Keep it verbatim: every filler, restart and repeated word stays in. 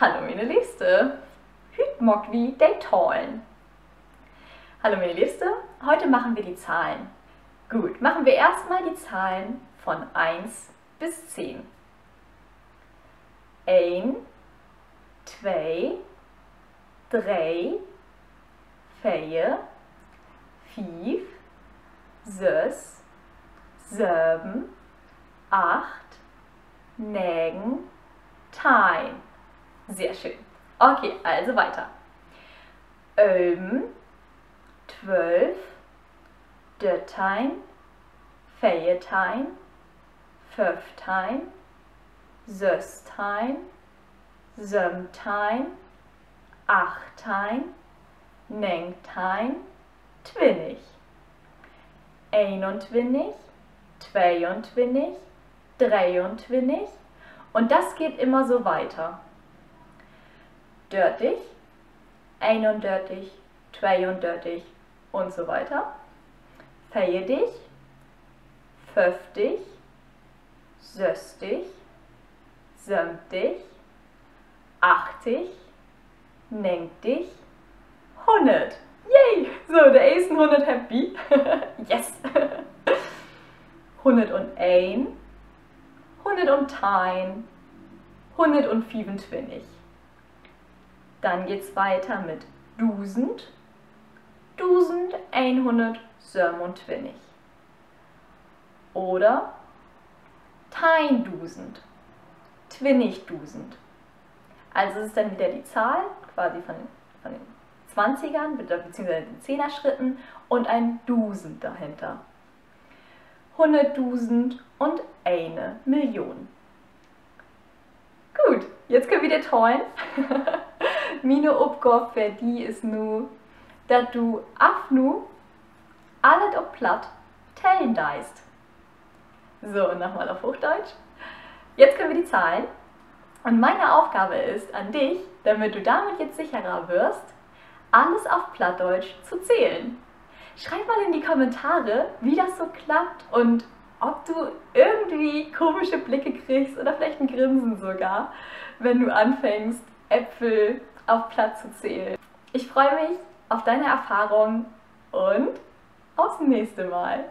Hallo, miene Leevste. Hüüt maakt wi de Tahlen. Hallo, miene Leevste. Heute machen wir die Zahlen. Gut, machen wir erstmal die Zahlen von eins bis zehn. Een, twee, dree, veer, fief, söss, söven, acht, negen, teihn. Sehr schön. Okay, also weiter. Ölven, twölf, dörteihn, veerteihn, föffteihn, sössteihn, söventeihn, achtteihn, negenteihn, twintig. Eenuntwintig, tweeuntwintig, dreeuntwintig. Und das geht immer so weiter. Dörtig, eenundörtig, tweeundörtig und so weiter. Veertig, föfftig, sösstig, söventig, achtig, negentig, hunnert. Yay! So, de eersten hunnert hebbt wi. Yes! Hunnert un een, hunnert un teihn, hunnert un fiefuntwintig. Dann geht's weiter mit dusend, dusend eenhunnertsövenuntwintig. Oder teihndusend, twintigdusend. Also es ist dann wieder die Zahl quasi von, von den Zwanzigern, be-, beziehungsweise den Zehnerschritten und ein Dusend dahinter. Hunnertdusend un ene Million. Goot, jetzt köönt wi de Tahlen. Miene Opgaav för di is nu, dat du af nu allens op Platt tellen deist. So, und nochmal auf Hochdeutsch. Jetzt können wir die Zahlen. Und meine Aufgabe ist an dich, damit du damit jetzt sicherer wirst, alles auf Plattdeutsch zu zählen. Schreib mal in die Kommentare, wie das so klappt und ob du irgendwie komische Blicke kriegst oder vielleicht ein Grinsen sogar, wenn du anfängst, Äpfel auf Platt zu zählen. Ich freue mich auf deine Erfahrung und aufs nächste Mal.